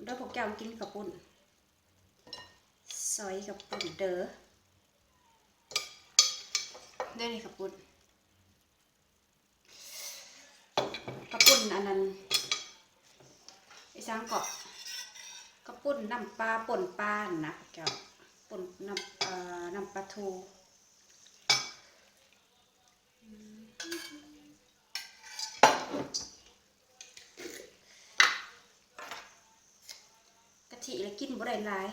ເດີພວກເຈົ້າກິນເຂົ້າປຸ້ນ ຊອຍເຂົ້າປຸ້ນເດີ ເດີນີ້ເຂົ້າປຸ້ນ ເຂົ້າປຸ້ນອັນນັ້ນ ອີຫຍັງເກາະ ເຂົ້າປຸ້ນນ້ຳປາ ປົ່ນປາຫັ້ນນະ ເຈົ້າ ປົ່ນນ້ຳ ເອີ ນ້ຳປາທູ. ກະທິລະກິນບໍ່ໄດ້ຫຼາຍ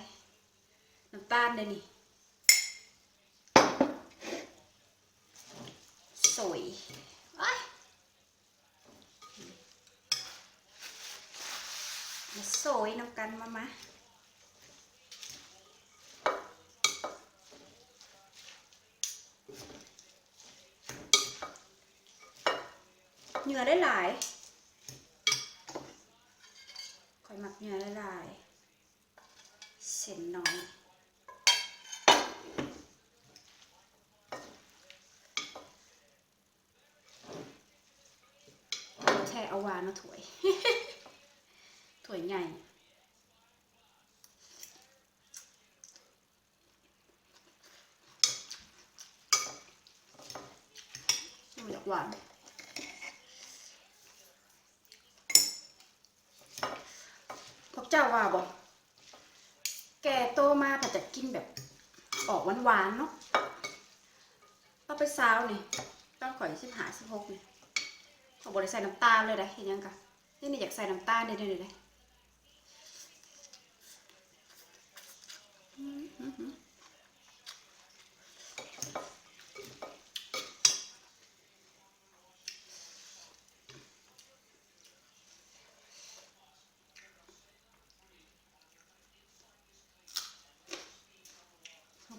ນ້ຳຕານເດ້ນີ້ ໂຊຍ ໂອ້ຍ ມາໂຊຍນຳກັນ ມາ ມາ ເຫຍື່ອຫຼາຍໆ ຂ້ອຍມັກເຫຍື່ອຫຼາຍໆ ເສັ້ນນ້ອຍ ແທ້ເອົາຫວານເນາະ ຖ້ວຍ ຖ້ວຍໃຫຍ່ ມັນຢາກຫວານ. ພວກເຈົ້າວ່າບໍ່ ແກ່ໂຕມາພັດຢາກກິນແບບອອກຫວານໆເນາະ ຕອນເປັນສາວນີ້ ຕອນຂ້ອຍສິບຫ້າ ສິບຫົກນີ້ ຂ້ອຍບໍ່ໄດ້ໃສ່ນ້ຳຕານເລີຍເດ້ ເຮັດຫຍັງກະ ດຽວນີ້ຢາກໃສ່ນ້ຳຕານເດ້ ດຽວນີ້ເດ້.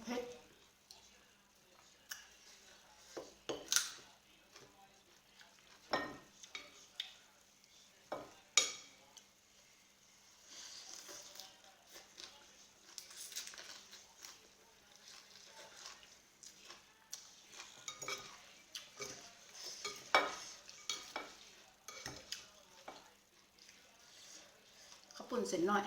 ເຜັດ ເຂົ້າປຸ້ນເສັ້ນນ້ອຍ.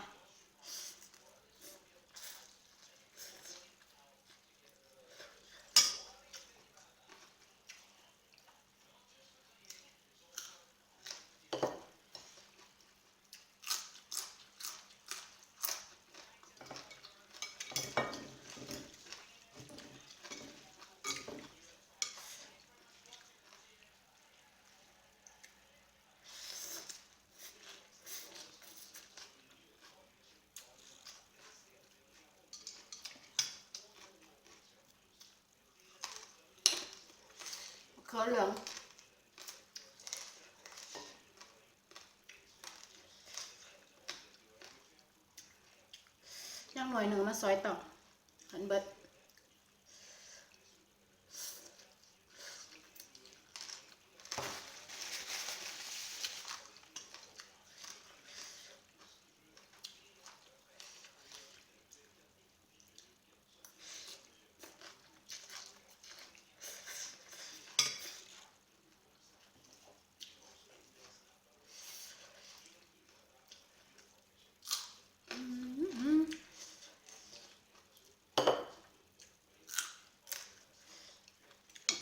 ເຂືອເຫຼືອງ ຢ່າງໜ້ອຍໜຶ່ງມາຊອຍຕໍ່ ໃຫ້ມັນເບິດ.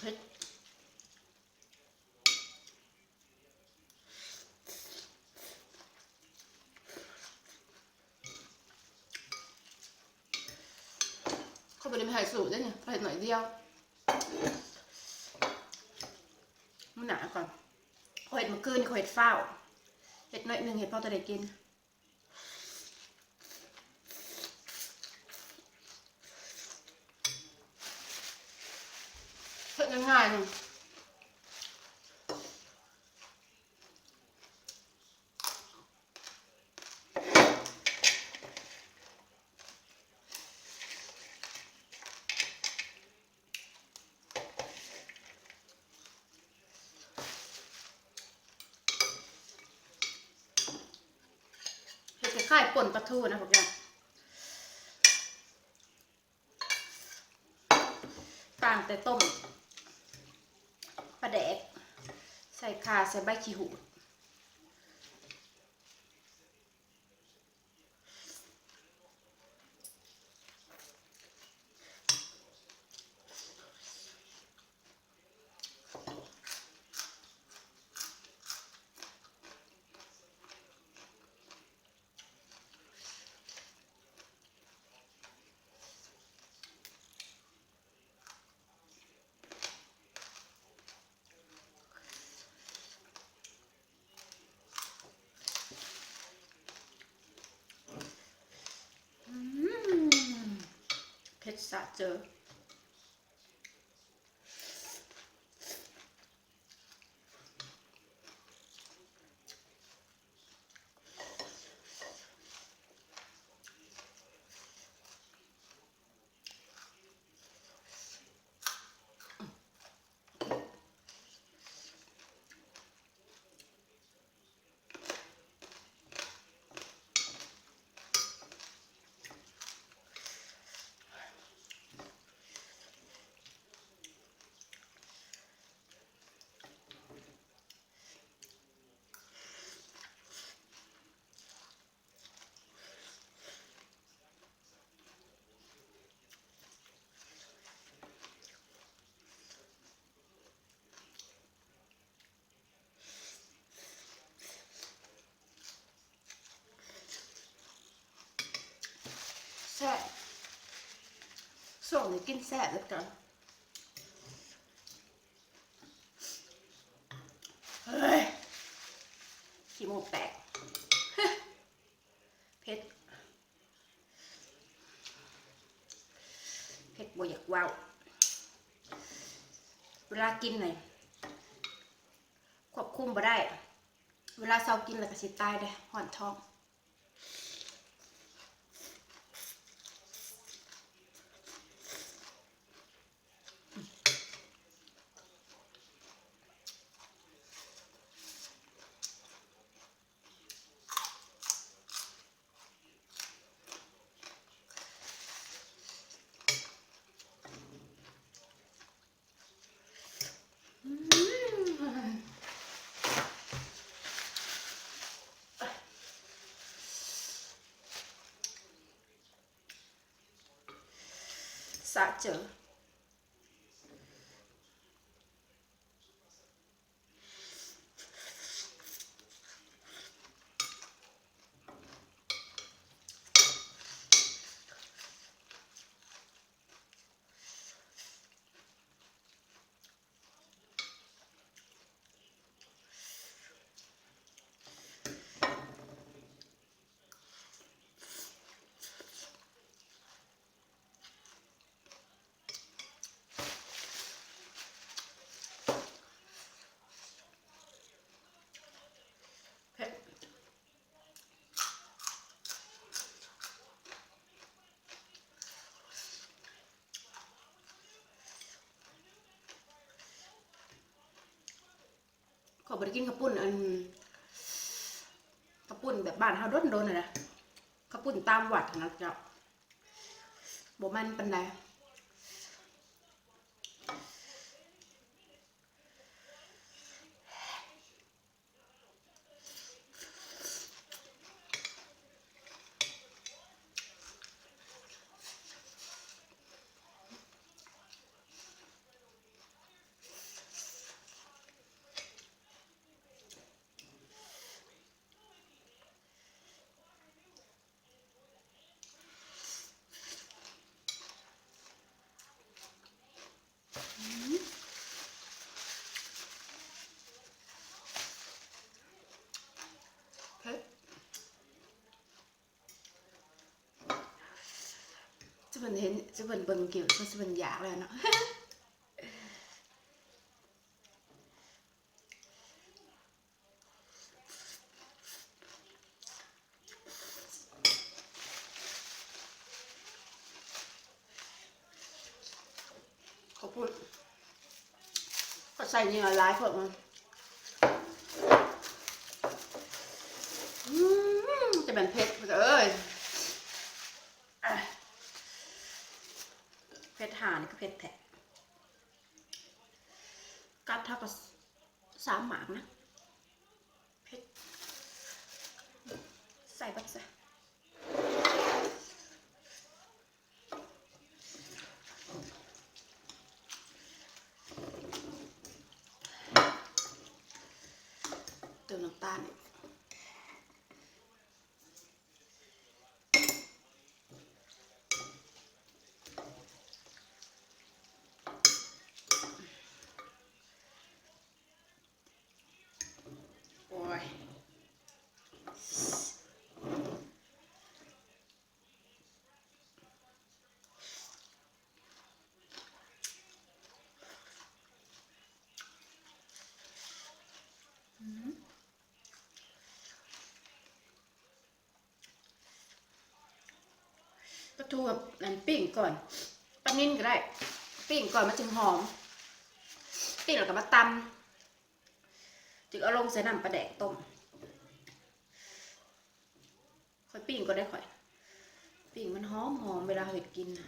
ເຜັດ ຂ້ອຍບໍ່ໄດ້ມີໃຫ້ສູດເດ້ນີ້ ຂ້ອຍເຮັດໜ້ອຍດຽວ ມື້ໜ້າກ່ອນ ຂ້ອຍເຮັດມື້ຄືນນີ້ ຂ້ອຍເຮັດຟ້າວ ເຮັດໜ້ອຍໜຶ່ງ ເຮັດພໍແຕ່ໄດ້ກິນ. ເຮັດງ່າຍໆ ນີ້ ເຮັດຄ້າຍໆ ປົ່ນປາທູນະພວກເຈົ້າ ຕ່າງແຕ່ຕົ້ມປາແດກ ໃສ່ຂ່າ ໃສ່ໃບຂີ້ຫູດ. ເຈີ. ແຊບ ຊ່ວງນີ້ກິນແຊບເຫຼືອເກີນ. ເຮີ້ຍ ຂີ້ມູກແຕກ ເຜັດ ເຜັດບໍ່ຢາກເວົ້າ. ເວລາກິນນີ້ຄວບຄຸມບໍ່ໄດ້ ເວລາເຊົາກິນແລ້ວກໍຊິຕາຍເດ້ ຮ້ອນທ້ອງ. ສະເຈີ. ເຜັດ. ຂ້ອຍບໍ່ໄດ້ກິນເຂົ້າປຸ້ນ ອັນ ເຂົ້າປຸ້ນແບບບ້ານເຮົາດົນໆ ຫັ້ນນະ ເຂົ້າປຸ້ນຕາມວັດຫັ້ນນະເຈົ້າ ບໍ່ມັນປານໃດ. ເຜັດ ຈະເພິ່ນເຫັນ ຈະເພິ່ນເບິ່ງກິ້ວ ຈະເພິ່ນຢາກແລ້ວເນາະ. ເຂົ້າປຸ້ນ ເຂົາໃສ່ນີ້ຫຼາຍໂພດ. ອືມ ຈະແມ່ນເຜັດເອີຍ ເຜັດຫານີ້ກໍເຜັດແທ້. ກັດເຮົາກໍສາມໝາກນະ ເຜັດ ໃສ່ເບິດຊະ. ເຕີມນ້ຳຕານອີກ. ໂອ້ຍ. ຕົວນັ້ນປີ້ງກ່ອນ ປານິນກໍໄດ້ ປີ້ງກ່ອນມັນຈຶ່ງຫອມ ປີ້ງແລ້ວກໍມາຕຳ ຈຶ່ງເອົາລົງໃສ່ນ້ຳປາແດກຕົ້ມ. ຂ້ອຍປີ້ງກ່ອນໄດ໋ຂ້ອຍ ປີ້ງມັນຫອມໆ ເວລາເຮັດກິນນະ.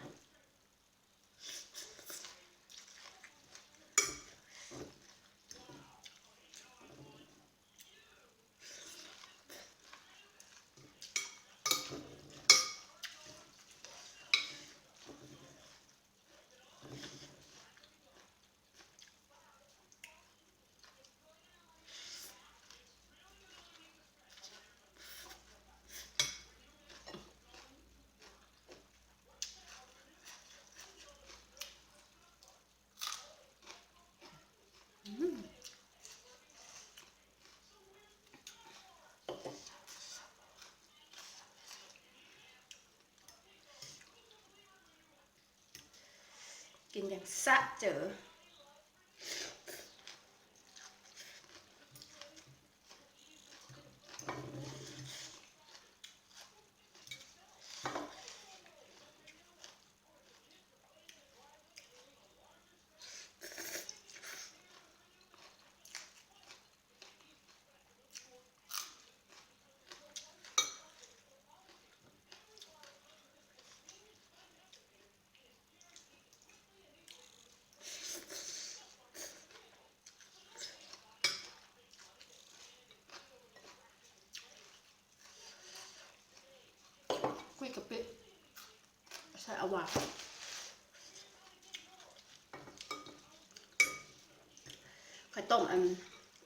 ກິນຢ່າງສະເຈີ. ກຸ້ຍກະປິ ໃສ່ອາຫວາ ຂ້ອຍຕົ້ມອັນ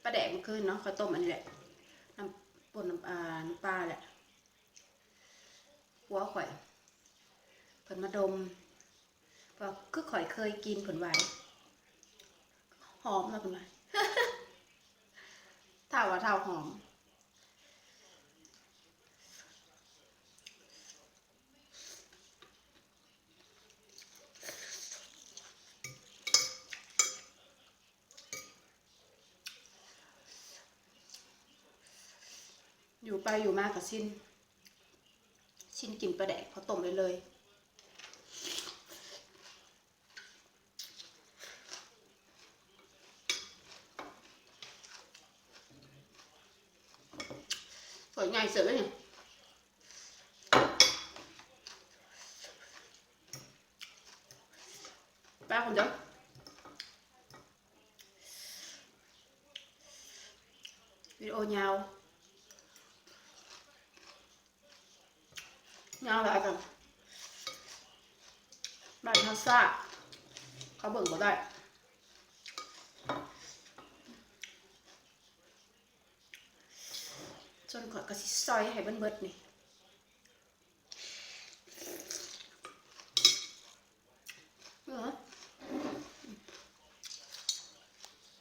ປາແດກມື້ຄືນເນາະ ຂ້ອຍຕົ້ມອັນນີ້ແຫຼະ ນ້ຳ ປົ່ນນ້ຳ ອ່າ ນ້ຳປາແຫຼະ. ຜົວຂ້ອຍເພິ່ນມາດົມ ວ່າຄືຂ້ອຍເຄີຍກິນ ເພິ່ນວ່າ ຫອມເນາະ ເພິ່ນວ່າ ທ້າວວ່າທ້າວຫອມ. ຢູ່ໄປຢູ່ມາກໍຊິນ ຊິນກິນປາແດກເຂົາຕົ້ມໄປເລີຍ. ຖ້ວຍໃຫຍ່ເສີບເລີຍນີ້ ປາຄົນດຽວ. ວິດີໂອຍາວ ຍາວຫຼາຍກໍບາດເຮົາຊ້າ ເຂົາເບິ່ງບໍ່ໄດ້. ສ່ວນຂ້ອຍກໍຊິຊອຍໃຫ້ເບິດໆ ນີ້